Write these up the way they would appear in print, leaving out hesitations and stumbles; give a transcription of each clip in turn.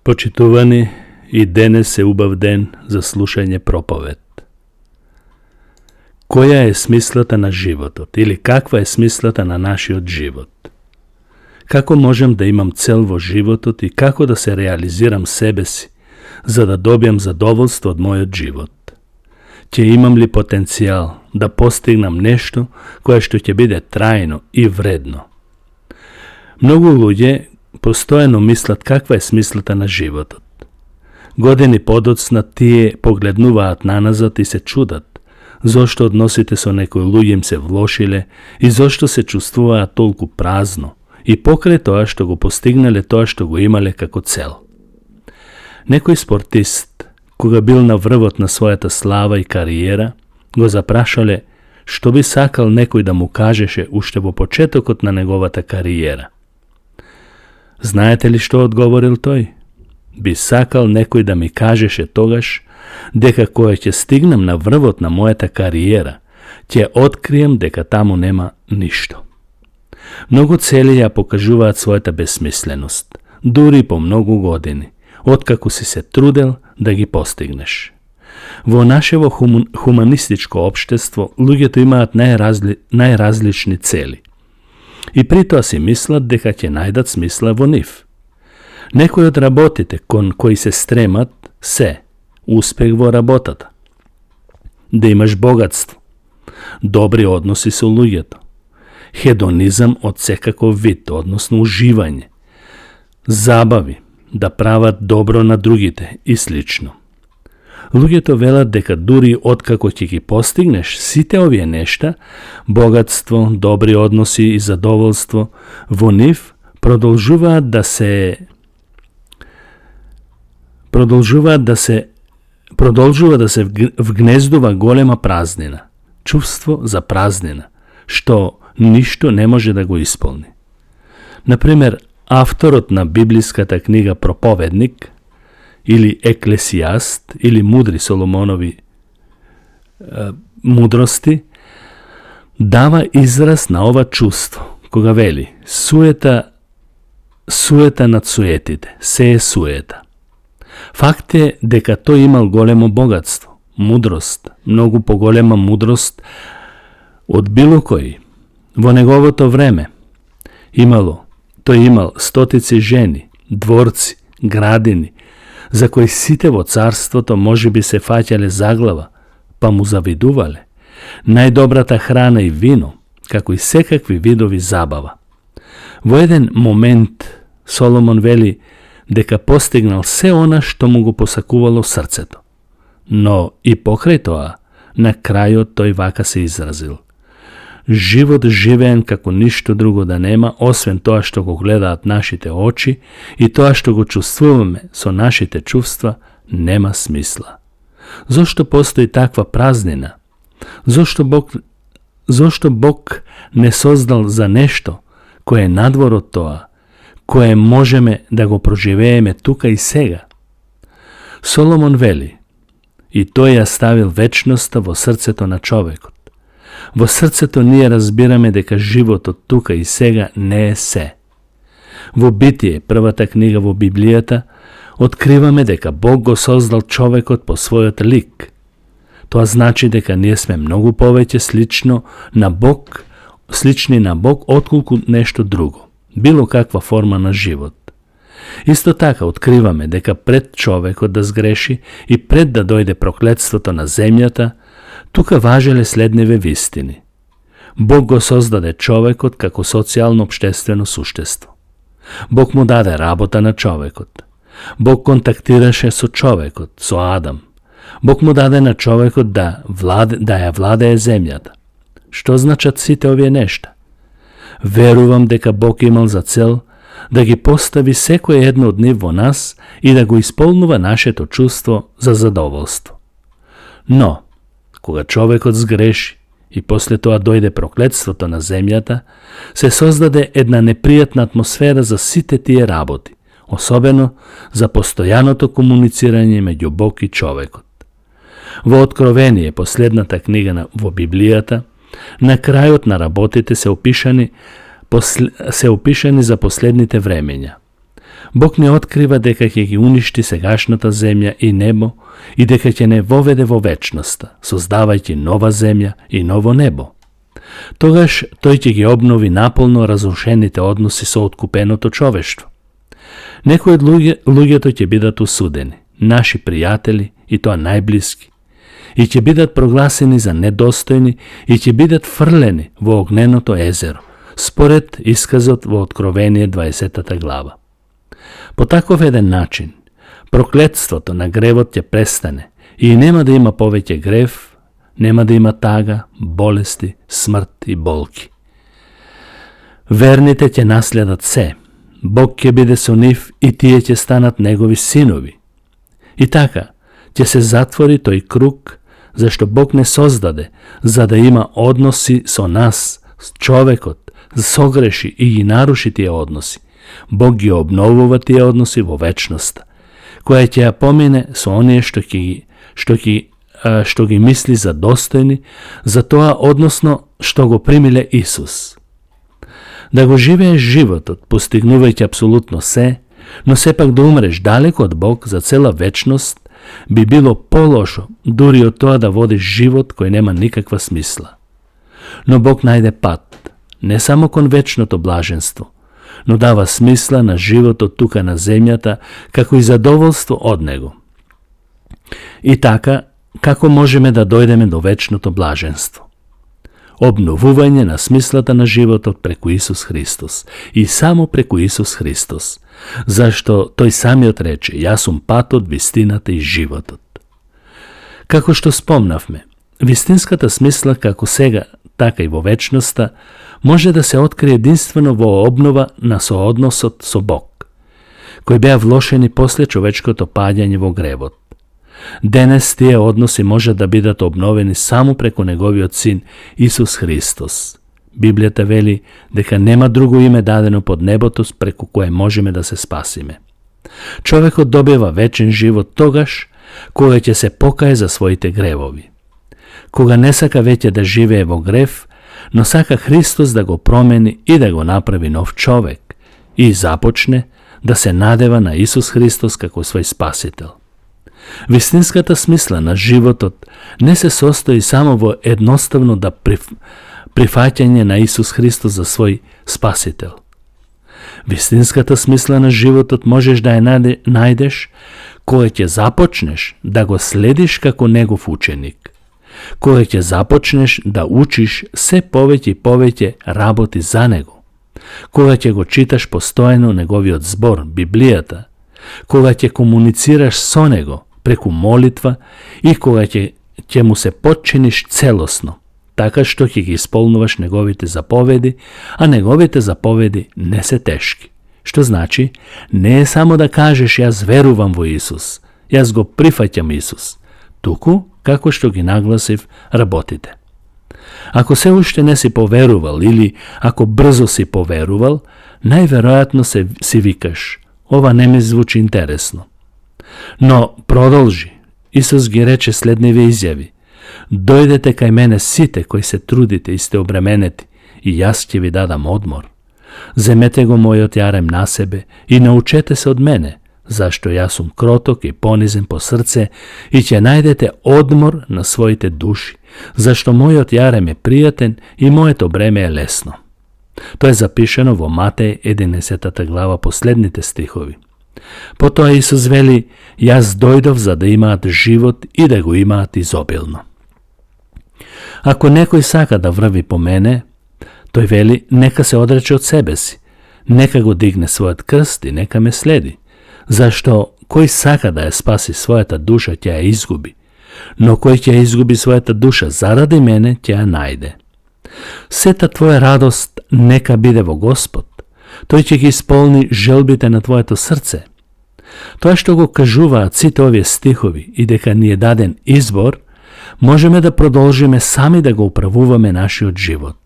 Почитувани, и денес е убав ден за слушање проповед. Која е смислата на животот или каква е смислата на нашиот живот? Како можем да имам цел во животот и како да се реализирам себе си, за да добијам задоволство од мојот живот? Ќе имам ли потенцијал да постигнам нешто кое што ќе биде трајно и вредно? Многу луѓе постојано мислат каква е смислата на животот. Години подоцна тие погледнуваат наназад и се чудат зошто односите со некои луѓе им се влошиле и зошто се чувствуваат толку празно и покрај тоа што го постигнале тоа што го имале како цел. Некој спортист, кога бил на врвот на својата слава и кариера, го запрашале што би сакал некој да му кажеше уште во почетокот на неговата кариера. Знаете ли што одговорил тој? Би сакал некој да ми кажеше тогаш дека кога ќе стигнам на врвот на мојата кариера, ќе открием дека таму нема ништо. Многу цели ја покажуваат својата бесмисленост, дури по многу години, откако си се трудел да ги постигнеш. Во нашево хуманистичко општество луѓето имаат најразлични цели. И при тоа си мислат дека ќе најдат смисла во нив. Некои од работите кон кои се стремат се успех во работата, да имаш богатство, добри односи со луѓето, хедонизам од секаков вид, односно уживање, забави, да прават добро на другите и слично. Луѓето велат дека дури откако ќе ги постигнеш сите овие нешта, богатство, добри односи и задоволство, во нив продолжува да се вгнездува голема празнина, чувство за празнина, што ништо не може да го исполни. Например, авторот на библиската книга Проповедник, или Еклесијаст, или Мудри Соломонови мудрости, дава израз на ова чувство, кога вели суета над суетите, се е суета. Факт е дека тој имал големо богатство, мудрост, многу поголема мудрост од било кој. Во неговото време тој имал стотици жени, дворци, градини, за кои сите во царството може би се фаќале за глава, па му завидувале, најдобрата храна и вино, како и секакви видови забава. Во еден момент Соломон вели дека постигнал се она што му го посакувало срцето. Но и покрај тоа, на крајот тој вака се изразил: живот живеен како ништо друго да нема, освен тоа што го гледаат нашите очи и тоа што го чувствуваме со нашите чувства, нема смисла. Зошто постои таква празнина? Зошто Бог не создал за нешто кое е надвор од тоа, кое можеме да го проживееме тука и сега? Соломон вели: и тој ја ставил вечноста во срцето на човекот. Во срцето ние разбираме дека животот тука и сега не е се. Во Битие, првата книга во Библијата, откриваме дека Бог го создал човекот по својот лик. Тоа значи дека ние сме многу повеќе слични на Бог, отколку нешто друго, било каква форма на живот. Исто така откриваме дека пред човекот да сгреши и пред да дојде проклетството на земјата, тука важеле следниве вистини. Бог го создаде човекот како социјално-општествено суштество. Бог му даде работа на човекот. Бог контактираше со човекот, со Адам. Бог му даде на човекот да ја владее земјата. Што значат сите овие нешта? Верувам дека Бог имал за цел да ги постави секој едно од нив во нас и да го исполнува нашето чувство за задоволство. Но, кога човекот сгреши и после тоа дојде проклетството на земјата, се создаде една непријатна атмосфера за сите тие работи, особено за постојаното комуницирање меѓу Бог и човекот. Во Откровение, последната книга во Библијата, на крајот на работите се опишани за последните времења. Бог не открива дека ќе ги уништи сегашната земја и небо и дека ќе не воведе во вечноста, создавајќи нова земја и ново небо. Тогаш тој ќе ги обнови наполно разрушените односи со откупеното човештво. Некои од луѓето ќе бидат осудени, наши пријатели и тоа најблиски, и ќе бидат прогласени за недостојни и ќе бидат фрлени во огненото езеро, според исказот во Откровение 20 глава. По таков еден начин, проклетството на гревот ќе престане и нема да има повеќе грев, нема да има тага, болести, смрт и болки. Верните ќе наследат се, Бог ќе биде со нив и тие ќе станат негови синови. И така, ќе се затвори тој круг, зашто Бог не создаде, за да има односи со нас, с човекот, согреши и ги наруши тие односи. Бог ги обновува тие односи во вечноста, која ќе ја помине со оние што ги мисли за достојни, за тоа односно што го примиле Исус. Да го живееш животот, постигнувајќи апсолутно се, но сепак да умреш далеко од Бог за цела вечност, би било полошо дури од тоа да водиш живот кој нема никаква смисла. Но Бог најде пат, не само кон вечното блаженство, но дава смисла на животот тука на земјата, како и задоволство од него. И така, како можеме да дојдеме до вечното блаженство? Обновување на смислата на животот преку Исус Христос и само преку Исус Христос, зашто тој самиот рече: јас сум патот, вистината и животот. Како што спомнавме, вистинската смисла како сега, така и во вечноста, може да се открие единствено во обнова на соодносот со Бог, кои беа влошени после човечкото паѓање во гревот. Денес тие односи може да бидат обновени само преку неговиот син Исус Христос. Библијата вели дека нема друго име дадено под небото преку кое можеме да се спасиме. Човекот добива вечен живот тогаш кога ќе се покае за своите гревови. Кога не сака веќе да живее во грев, но сака Христос да го промени и да го направи нов човек и започне да се надева на Исус Христос како свој спасител. Вистинската смисла на животот не се состои само во едноставно да прифаќање на Исус Христос за свој спасител. Вистинската смисла на животот можеш да ја најдеш кога ќе започнеш да го следиш како негов ученик, кога ќе започнеш да учиш се повеќе и повеќе работи за него, кога ќе го читаш постојано неговиот збор, Библијата, кога ќе комуницираш со него преку молитва и кога ќе му се подчиниш целосно, така што ќе ги исполнуваш неговите заповеди, а неговите заповеди не се тешки. Што значи, не е само да кажеш јас верувам во Исус, јас го прифаќам Исус, туку како што ги нагласив работите. Ако се уште не си поверувал или ако брзо си поверувал, најверојатно си викаш: ова не ми звучи интересно. Но продолжи. Исус ги рече следниве изјави: дојдете кај мене сите кои се трудите и сте обременети, и јас ќе ви дадам одмор. Земете го мојот јарем на себе и научете се од мене, зашто јас сум кроток и понизен по срце, и ќе најдете одмор на своите души, зашто мојот јарем е пријатен и моето бреме е лесно. Тоа е запишено во Матеј 11 глава последните стихови. Потоа Исус вели: јас дојдов за да имаат живот и да го имаат изобилно. Ако некој сака да врви по мене, тој вели, нека се одрече од себе си, нека го дигне својот крст и нека ме следи, зашто кој сака да ја спаси својата душа, ќе ја изгуби, но кој ќе ја изгуби својата душа заради мене, ќе ја најде. Сета твоја радост нека биде во Господ, тој ќе ги исполни желбите на твоето срце. Тоа што го кажуваат сите овие стихови и дека ни е даден избор, можеме да продолжиме сами да го управуваме нашиот живот.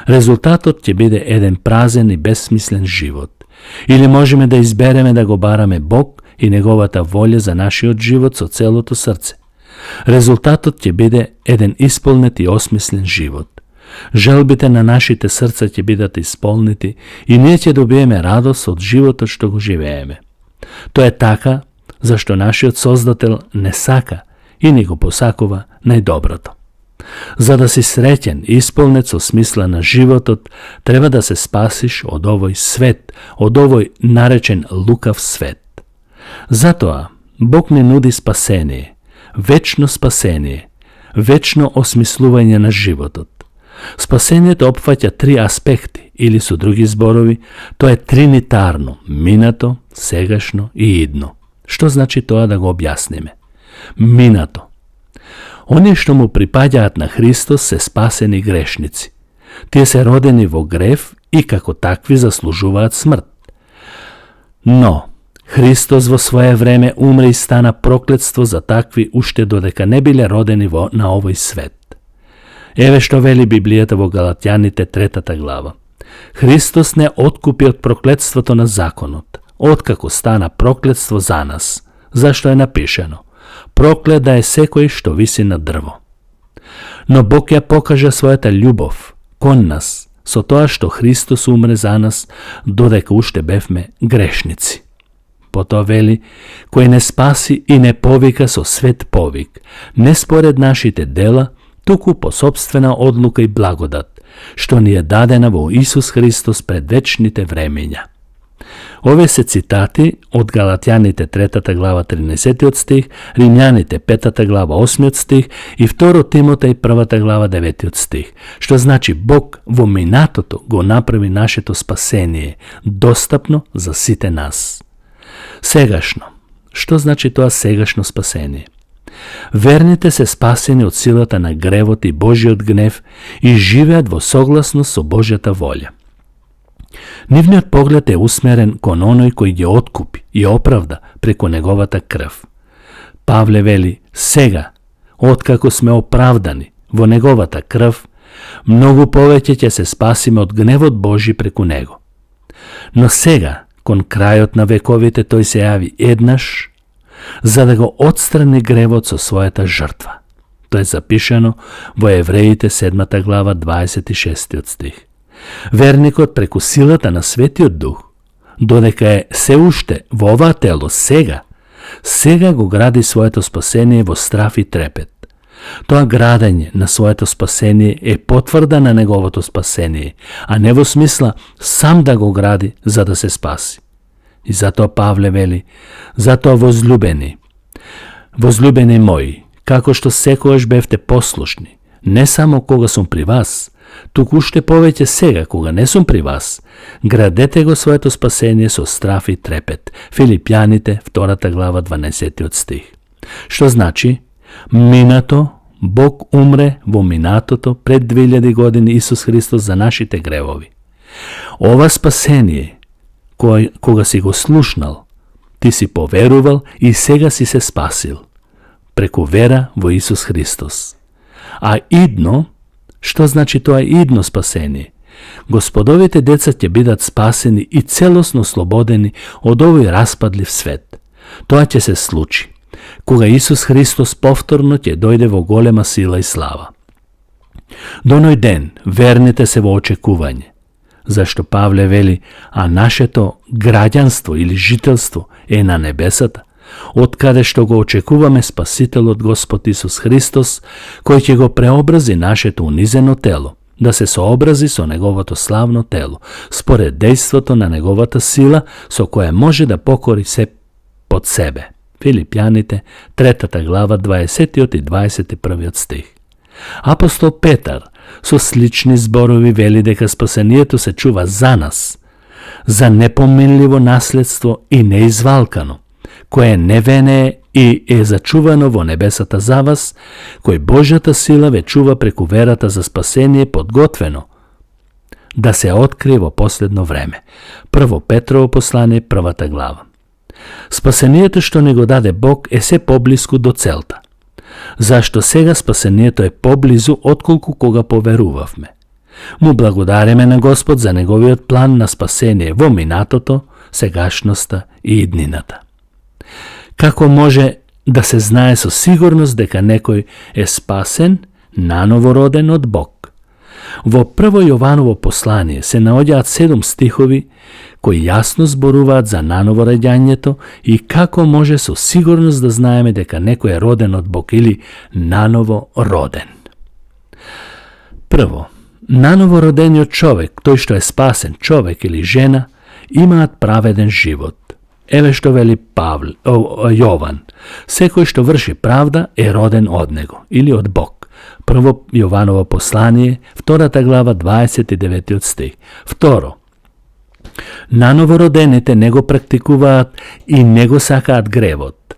Резултатот ќе биде еден празен и безсмислен живот. Или можеме да избереме да го бараме Бог и неговата волја за нашиот живот со целото срце. Резултатот ќе биде еден исполнет и осмислен живот. Желбите на нашите срца ќе бидат исполнити и ние ќе добиеме радост од животот што го живееме. Тоа е така, зашто нашиот Создател не сака и ни го посакува најдоброто. За да си среќен и исполнет со смисла на животот, треба да се спасиш од овој свет, од овој наречен лукав свет. Затоа Бог ни нуди спасение, вечно спасение, вечно осмислување на животот. Спасението опфаќа три аспекти, или со други зборови, тоа е тринитарно, минато, сегашно и идно. Што значи тоа да го објасниме? Минато. Оние што му припаѓаат на Христос се спасени грешници. Тие се родени во грев и како такви заслужуваат смрт. Но Христос во свое време умре и стана проклетство за такви уште додека не биле родени на овој свет. Еве што вели Библијата во Галатјаните 3 глава. Христос не откупи од проклетството на законот, откако стана проклетство за нас, зашто е напишено: проклет да е секој што виси на дрво. Но Бог ја покажа својата љубов кон нас со тоа што Христос умре за нас додека уште бевме грешници. Потоа вели: кој не спаси и не повика со свет повик, не според нашите дела, туку по собствена одлука и благодат, што ни е дадена во Исус Христос пред вечните времења. Овие се цитати од Галатјаните 3 глава 13 стих, Римјаните 5 глава 8 стих и 2 Тимотеј 1 глава 9 стих, што значи Бог во минатото го направи нашето спасение достапно за сите нас. Сегашно. Што значи тоа сегашно спасение? Верните се спасени од силата на гревот и Божиот гнев и живеат во согласност со Божјата волја. Нивниот поглед е усмерен кон оној кој ги откупи и оправда преку неговата крв. Павле вели: сега, откако сме оправдани во неговата крв, многу повеќе ќе се спасиме од гневот Божи преку него. Но сега, кон крајот на вековите, тој се јави еднаш, за да го отстрани гревот со својата жртва. Тоа е запишано во Евреите 7 глава 26 стих. Верникот преку силата на Светиот Дух, додека е се уште во оваа тело сега го гради своето спасение во страф и трепет. Тоа градење на своето спасение е потврда на неговото спасение, а не во смисла сам да го гради за да се спаси. И затоа Павле вели: затоа возлюбени мои, како што секогаш бевте послушни, не само кога сум при вас, туку уште повеќе сега кога не сум при вас, градете го своето спасение со страф и трепет. Филипјаните 2 глава 12 стих. Што значи? Минато, Бог умре во минатото пред 2000 години Исус Христос за нашите гревови. Ова спасение, кога си го слушнал, ти си поверувал и сега си се спасил, преку вера во Исус Христос. А идно, што значи тоа идно спасение? Господовите деца ќе бидат спасени и целосно слободени од овој распадлив свет. Тоа ќе се случи кога Исус Христос повторно ќе дојде во голема сила и слава. До оној ден верните се во очекување, зашто Павле вели: а нашето граѓанство или жителство е на небесата, од каде што го очекуваме Спасителот Господ Исус Христос, кој ќе го преобрази нашето унизено тело, да се сообрази со неговото славно тело, според дејството на неговата сила, со која може да покори се под себе. Филипјаните 3 глава 20 и 21 стих. Апостол Петар со слични зборови вели дека спасението се чува за нас, за непоменливо наследство и неизвалкано, кое не венее и е зачувано во небесата за вас, кој Божјата сила ве чува преку верата за спасение подготвено да се открие во последно време. Прво Петрово послание, 1 глава. Спасението што ни го даде Бог е се поблиску до целта. Зашто сега спасението е поблизу отколку кога поверувавме. Му благодариме на Господ за неговиот план на спасение во минатото, сегашноста и иднината. Како може да се знае со сигурност дека некој е спасен, наново роден од Бог? Во прво Јованово послание се наоѓаат 7 стихови кои јасно зборуваат за наново раѓањето и како може со сигурност да знаеме дека некој е роден од Бог или наново роден. Прво, наново родениот човек, тој што е спасен, човек или жена, имаат праведен живот. Еве што вели Јован. Секој што врши правда е роден од него или од Бог. Прво Јованово послание, 2 глава, 29 стих. Второ, наново родените не го практикуваат и не го сакаат гревот.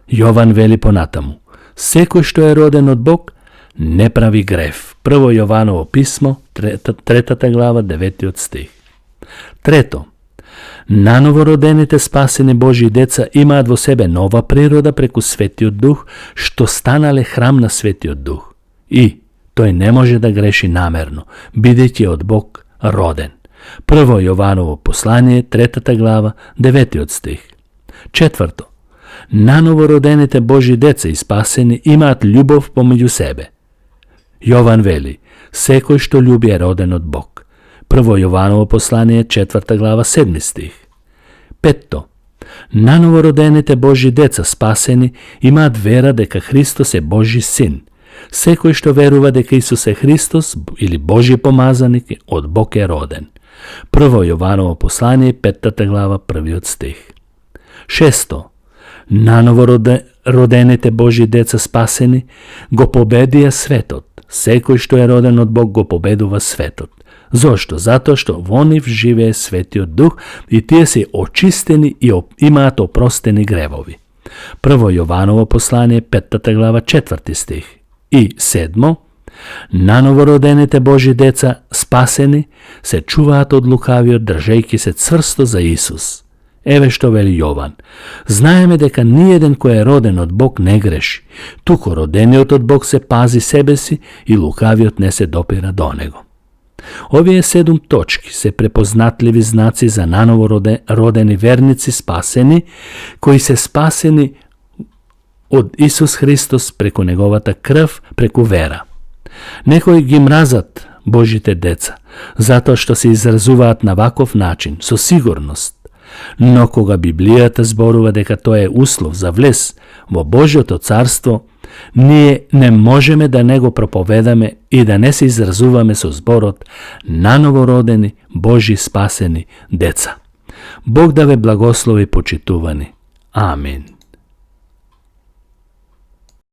Јован вели понатаму, секој што е роден од Бог не прави грев. Прво Јованово писмо, 3 глава, 9 стих. Трето, наново родените спасени Божји деца имаат во себе нова природа преку Светиот Дух, што станале храм на Светиот Дух. И тој не може да греши намерно, бидејќи од Бог роден. Прво Јованово послание, 3 глава, 9 стих. Четврто, наново родените Божји деца и спасени имаат љубов помеѓу себе. Јован вели, секој што љуби е роден од Бог. Прво Јованово послание, 4 глава, 7 стих. Петто, наново родените Божји деца спасени имаат вера дека Христос е Божји син. Секој што верува дека Исус е Христос или Божји помазаник од Бог е роден. Прво Јованово послание, 5 глава, 1 стих. Шесто, наново родените Божји деца спасени го победија светот. Секој што е роден од Бог го победува светот. Зошто? Затоа што во нив живее Светиот Дух и тие се очистени и имаат опростени гревови. Прво Јованово послание, 5 глава, 4 стих. И седмо, наново родените Божји деца спасени се чуваат од лукавиот држејќи се цврсто за Исус. Еве што вели Јован. Знаеме дека ниеден кој е роден од Бог не греши, туку родениот од Бог се пази себе си и лукавиот не се допира до него. Овие 7 точки се препознатливи знаци за наново родени верници спасени, кои се спасени од Исус Христос преку неговата крв, преку вера. Некои ги мразат Божите деца, затоа што се изразуваат на ваков начин, со сигурност. Но кога Библијата зборува дека тоа е услов за влез во Божјото царство, ние не можеме да не го проповедаме и да не се изразуваме со зборот наново родени Божји спасени деца. Бог да ве благослови, почитувани. Амин.